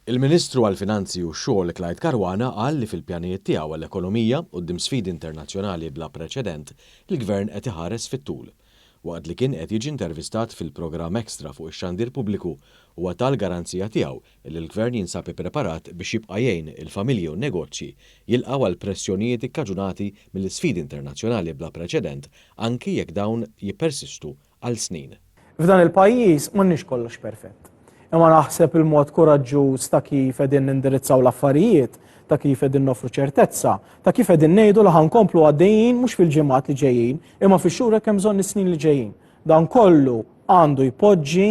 Il-Ministru għall-Finanzi u x-Xogħol Clyde Caruana qal li fil-pjanijiet tiegħu għall-ekonomija, quddiem sfidi internazzjonali bla preċedent, il-Gvern qed iħares fit-tul. Waqt li kien qed jiġi intervistat fil-programm Extra fuq ix-xandir pubbliku, huwa ta l-garanzija tiegħu li l-Gvern jinsab ippreparat biex jibqa' jgħin il-familji u n-negozji jilqgħu għall-pressjonijiet ikkaġunati mill-isfidi internazzjonali bla preċedent anki jekk dawn jippersistu għal snin. F'dan il-pajjiż m'għandniex kollox perfett. Imma naħseb il-mod kuraġġuż ta' kif qegħdin nindirizzaw l-affarijiet, ta' kif qegħdin noffru ċertezza, ta' kif qegħdin ngħidu li ħa nkomplu għaddejjin mhux fil-ġimgħat li ġejjin, imma fix-xhur hekk hemm bżonn is-snin li ġejjin. Dan kollu għandu jpoġġi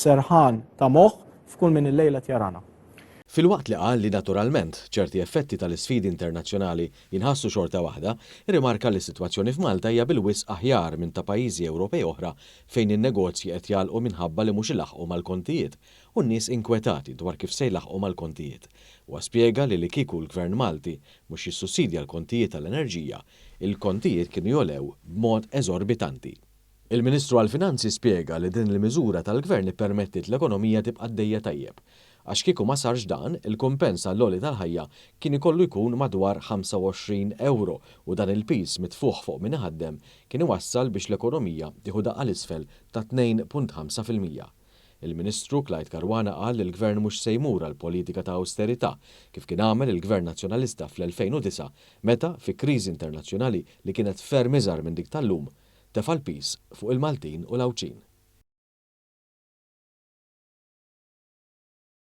serħan ta' moħħ f'kull min illejla qed jarana. Filwaqt li qal li naturalment ċerti effetti tal-isfidi internazzjonali jinħassu xorta waħda, irrimarka li s-sitwazzjoni f'Malta hija bil-wisq aħjar minn ta' pajjiżi Ewropej oħra fejn in-negozji qed jagħlqu minħabba li mhux ilaħħqu mal-kontijiet u n-nies inkwetati dwar kif se jlaħħqu mal-kontijiet. Huwa spjega li li kieku l-Gvern Malti mhux jissussidja l-kontijiet tal-enerġija, il-kontijiet kienu jogħlew b'mod eżorbitanti. Il-Ministru għall-Finanzi spjega li din il-miżura tal-Gvern ippermettiet l-ekonomija tibqa' għaddejja tajjeb. Għax kieku ma sarx dan, il-kumpens għall-għoli tal-ħajja kien ikollu jkun madwar 25 ewro u dan il-piż mitfugħ fuq min iħaddem kien iwassal biex l-ekonomija tieħu daqqa 'l isfel ta' 2.5%. Il-Ministru Clyde Caruana qal li l-Gvern mhux se jmur għal politika ta' awsterità kif kien għamel il-Gvern Nazzjonalista fl-2009 meta, fi kriżi internazzjonali li kienet ferm iżgħar minn dik tal-lum, tefa' l-piż fuq il-Maltin u l-Għawdxin.